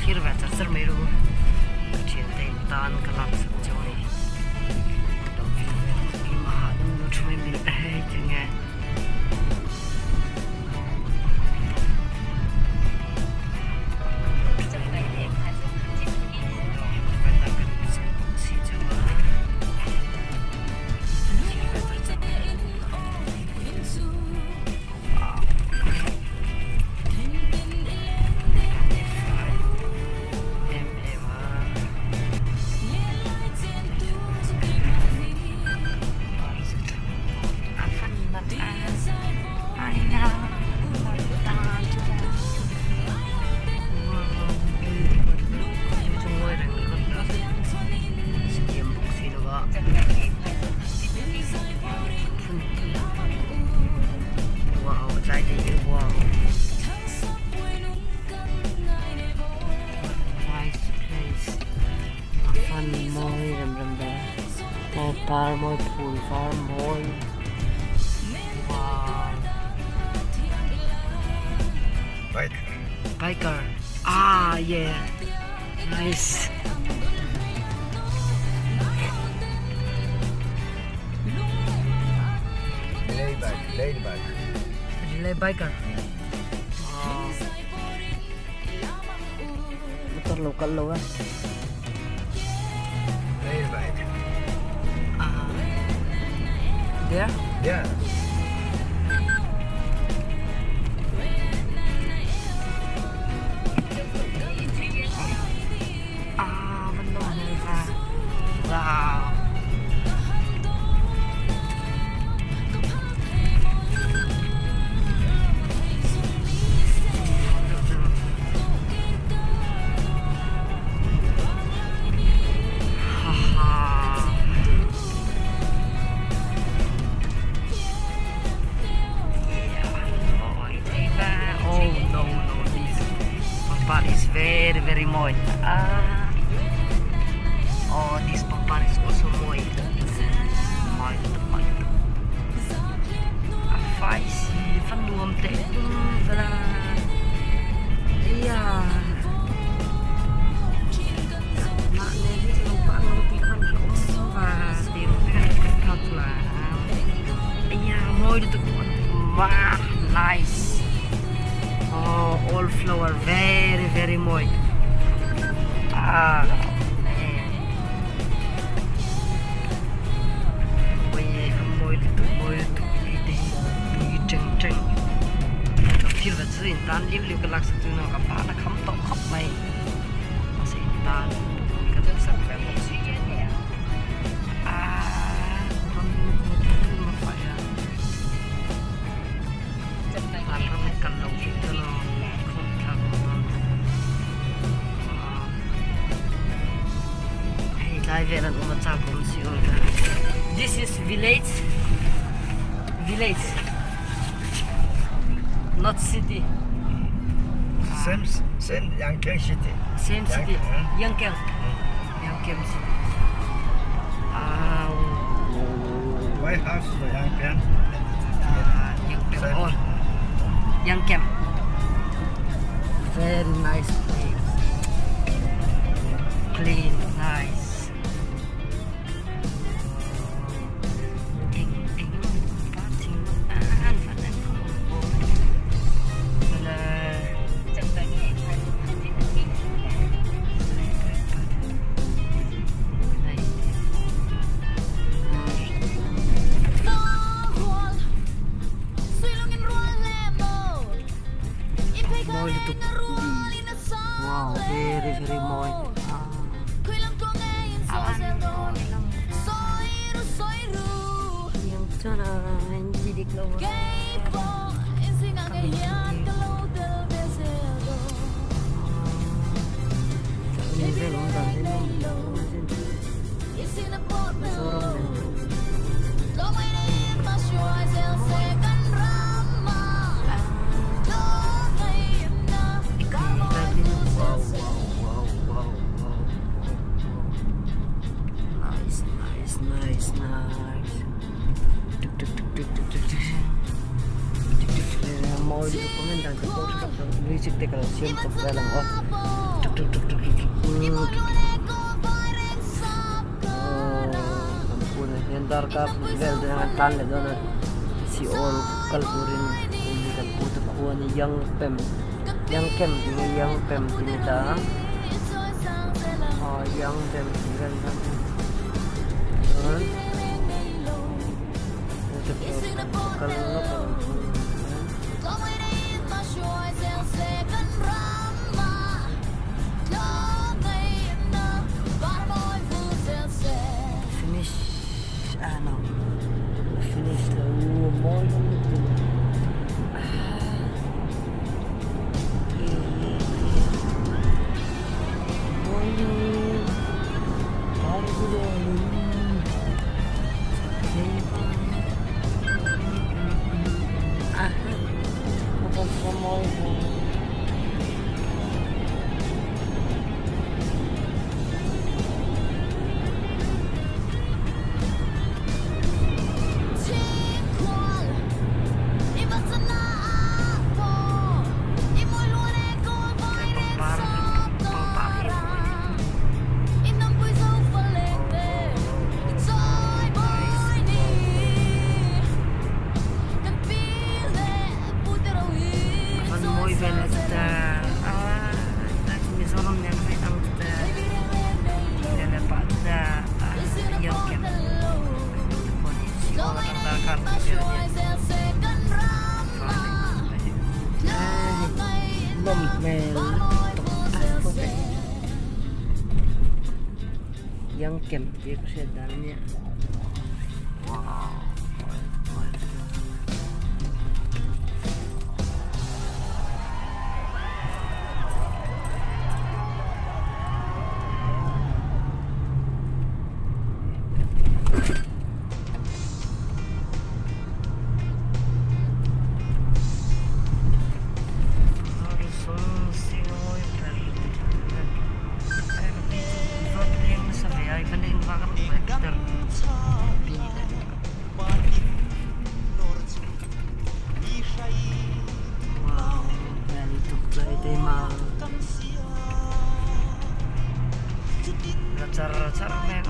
thlir ve char char mai ru ka thiante in tan ka lak sak cheu a ni lo view vel chu hi mahahdam lo thu mai mai hei tinge. A fan mawi rem rem ve a par mawi phul var mawi wow biker ah yeah nice. Relay biker motor lo kal lo a there Yeah. Ah, van nawm hmel va. Wow. Oh no no this pangpar is very very mawi ah oh this pangpar is also mawi mawi lutuk mawi lutuk a fai si va nuam teh hlum vel a eia mahni hi lo pah lo tih hman hlawm va tir eia mawi lutuk wah nice oh all flower very very mawi ah man mawi lutuk mawi lutuk hei te hi tui teng teng thil va chu in tan liu liu ka lak sak chu ka pa na kham tawh khawp mai mahse in tan ka duhsak ve bawk si This is village village not city Same same Yangcheng city. Same city Yangcheng Yangcheng city ah White House for Yangcheng. Yangcheng oh Yangcheng very nice place clean nice eng eng emaw thing an van an Mawi lutuk wow very very mawi Nice, nice, nice, nice. Tuk tuk tuk tuk tuk tuk tuk. Tuk tuk tuk. Mawi lutuk comment dan te pawh tha tak music te ka lo siam chawp vel ang aw. Tuk. tuk tuk tuk tuk tuk aw kan phone ah hian darkar hnih vel te an tlan leh dawn a Seoul kal turin hei hi kan pute khua a ni Yangpem Yangkem tih nge Yangpem tih ni ta a aw Yangpem tih vel kha a ni chuan pute khua kal lawk ang. Finish ah no a finish lo mawi hlawm lutuk ah. Pangpar pangpar hi a mawi A van mawi vel a chuta ah Mizoram nen a inang chuta leh pah chuta young camp nawm hmel young camp tih ka hriat dan ania wow. Char char mai.